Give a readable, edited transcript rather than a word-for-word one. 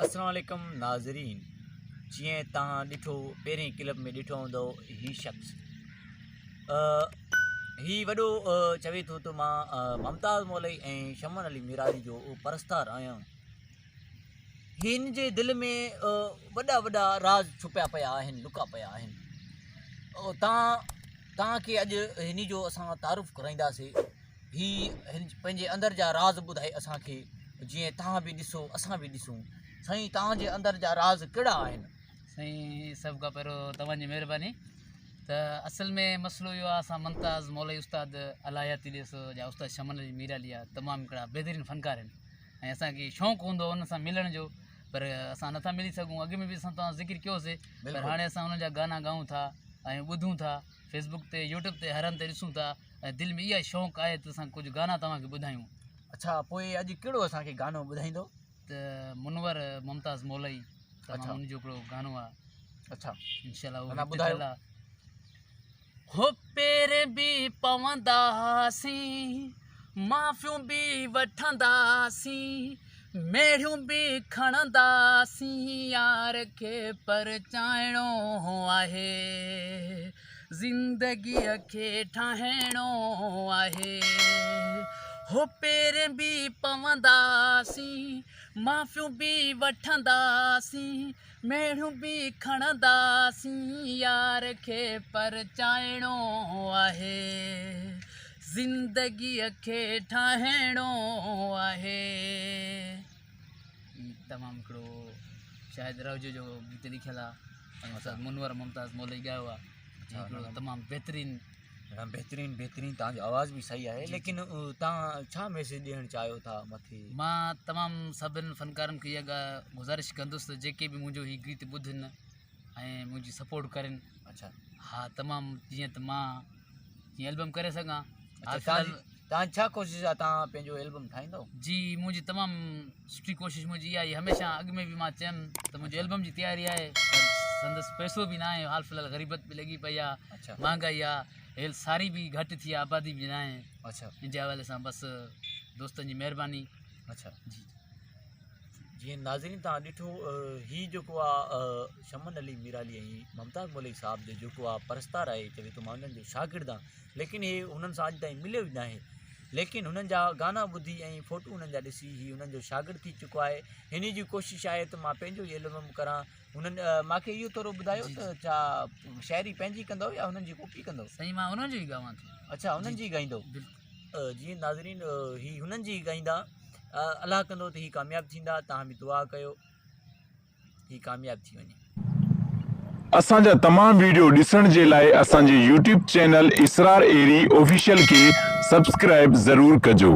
السلام عليڪم ناظرين جيئن توهان ڏٺو پهرين ڪلپ ۾ ڏٺو هوندو هي شخص هي وڏو چوي ٿو ته مان ممتاز مولئي ۽ شمن علي ميرالي جو پرستار آهيان هن جي دل ۾ وڏا وڏا راز ڇپيا پيا آهن لڪا پيا آهن تان توهان کي اڄ هن جو اسان تعارف ڪرائينداسي هي هن پنهنجي اندر جا راز ٻڌائي اسان کي جيئن توهان به ڏسو اسان به ڏسون سائين توهان جي اندر جا راز ڪهڙا آهن؟ سائين سڀ کان پهريون توهان جي مهرباني ته اصل ۾ مسئلو اهو آهي اسان ممتاز مولوي استاد الاهياتي ڏيس جا استاد شمن علي ميرالي آهي تمام هڪڙا بهترين فنڪار آهن ۽ اسانکي شوق هوندو آهي انهن سان ملڻ جو پر اسان نٿا ملي سگهون اڳ ۾ به اسان توهان ذڪر ڪيوسي پر هاڻي اسان انهن جا گانا ڳايون ٿا ۽ ٻڌون ٿا فيسبوڪ تي يوٽيوب تي هر هنڌ تي ڏسون ٿا ۽ دل ۾ اها شوق آهي ته اسان ڪجهه گانا توهان کي ٻڌايون. اڇا پوء اڄ ڪهڙو اسان کي گانو ٻڌائيندو؟ ته منور ممتاز مولائي تمام ان جو هڪڙو گانو آهي. اڇا انشاء الله اهو ٻڌايو. هو پير به پونداسين معافيون به وٺنداسين ميڙهيون به کڻنداسين يار کي پرچائڻو آهي زندگيء کي ٺاهڻو آهي هو پيرين به پونداسين معافيون به وٺنداسين ميڙهيون به کڻنداسين يار کي پرچائڻو آهي زندگيء کي ٺاهڻو آهي. هي تمام هڪڙو شاهد راهوجي جو گيت لکيل آهي ۽ استاد منور ممتاز مولئي ڳايو آهي هڪڙو تمام بهترين بهترين بهترين تان جو آواز به صحيح آهي ليڪن تان ڇا ميسج ڏيڻ چاهيو ٿا مٿي مان تمام سڀن فنڪارن کي اها گذارش ڪندس ته جيڪي به منهنجو هي گيت ٻڌن ۽ منهنجي سپورٽ ڪرين اڇا ها تمام جيئن ته مان جيئن البم ڪري سگهان تان ڇا ڪوشش آ تان پنهنجو البم ٺاهيندو جي منهنجي تمام سٺي ڪوشش منهنجي اها آهي هميشه اڳ ۾ به مان چيم ته منهنجي البم جي تياري آهي پر سندس پئسو به ناهي حال في الحال غريبت به لڳي پئي آ مهانگائي آ هيل ساري به گهٽ ٿي آ آبادي به ناهي اڇا ان جي حوالي سان بس دوستن جي مهرباني اڇا جي جيئن ناظرين توهان ڏٺو هي جيڪو آ شمن علي ميرالي ۽ ممتاز مولوي صاحب جو جيڪو آ پرستار آهي چوي ٿو مان انهن جو شاگرد آهيان ليڪن هي انهن سان اڄ تائين مليو ئي ناهي ليڪن هنن جا گانا ٻڌي ۽ فوٽو انهن جا ڏسي هي انهن جو شاگرد ٿي چڪو آهي هن جي ڪوشش آهي ته مان پنهنجو ئي البم ڪران هنن ماکي اهو ٿورو ٻڌايو ته ڇا شاعري پنهنجي ڪندو يا هنن جي ڪاپي ڪندو سائين مان انهن جو ئي ڳاوان ٿو اڇا انهن جي ئي ڳائيندو بلڪل جيئن ناظرين هي هنن جي ئي ڳائيندا الله ڪندو ته هي ڪامياب ٿيندا توهان به دعا ڪيو هي ڪامياب ٿي وڃي. اسان جا تمام ويڊيو ڏسڻ جي لاء اسان جي YouTube channel Israr Ahri official کي سبسڪرائيب ضرور ڪجو.